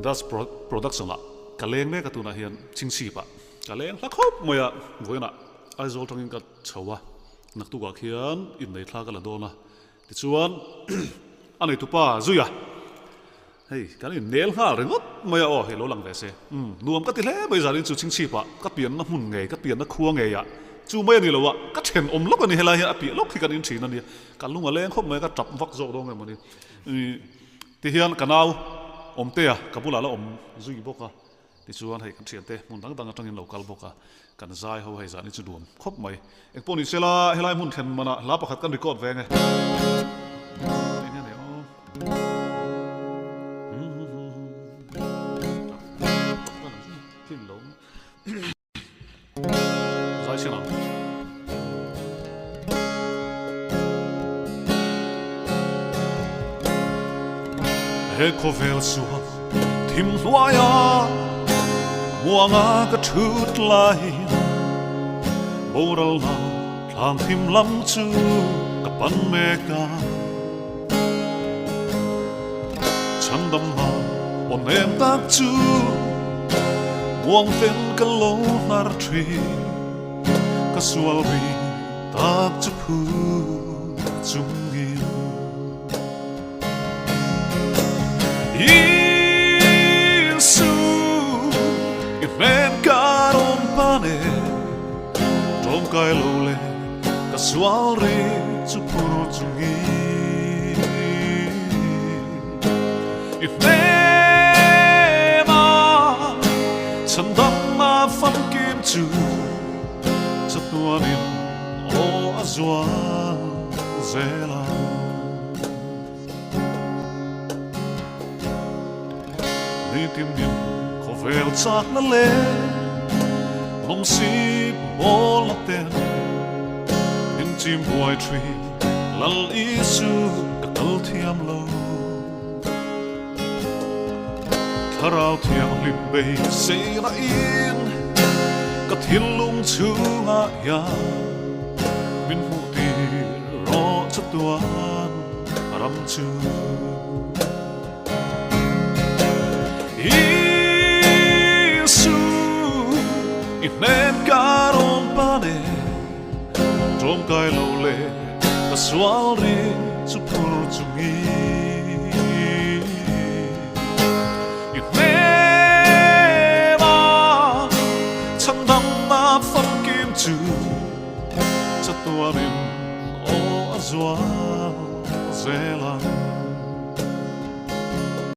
Dust Production ah ka leng mek a tunah hian Chingchhip ah ka leng hla khawp mai a, vawiinah Aizawl tangin ka chho a, naktukah khian innei thla ka la dawn a, tichuan a neitupa Zuia hei kan innel nghal ringawt mai a aw hei lo lang ve se, umm nuam ka ti hle mai zanin chu Chingchhip ah ka pianna hmun ngei ka pianna khua ngei ah chu mai a ni lo a, ka thenawm lawk a ni helai hian a piah lawk hi kan in thin a nia, ka lung a leng khawp mai a ka tap vak zawk dawn nge mawni. Tihian ka nau Awmtea ka bulah la awm zui bawk a, tichuan hei kan thiante hmun dang dang atangin lo kal bawk a, kan zai ho hei zan hi chu nuam khawp mai. Engpawh ni sela helai hmun thlen manah hla pakhat kan record ve nge. Eng nge ni aw. Zai sin ang. He khawvel sual thim hnuaia muanga ka thut laiin boral na thlang thim lam chu ka pan mek a. Chhandam na aw nem tak chu muang ten ka lo hnar thin, ka sual ri tak chu phu chungin. Isu i hnen ka rawn pan e, tawngkai lo le ka sual ri chu phur chungin. I hnena chhandamna famkim chu chatuanin aw a zual zel ang. Nitin min khawvel chakna leh lawmsip bawlna ten min chim buai thin Lal Isu ka kal thiam lo. Thlarau Thianghlim beiseina in ka thinlung chhungah hian min hmuh tir rawh chatuan ram chu. Isu i hnen ka rawn pan e, tawngkai lo le ka sual ri chu phur chungin. I hnena chhandamna famkim chu chatuanin aw a zual zel ang.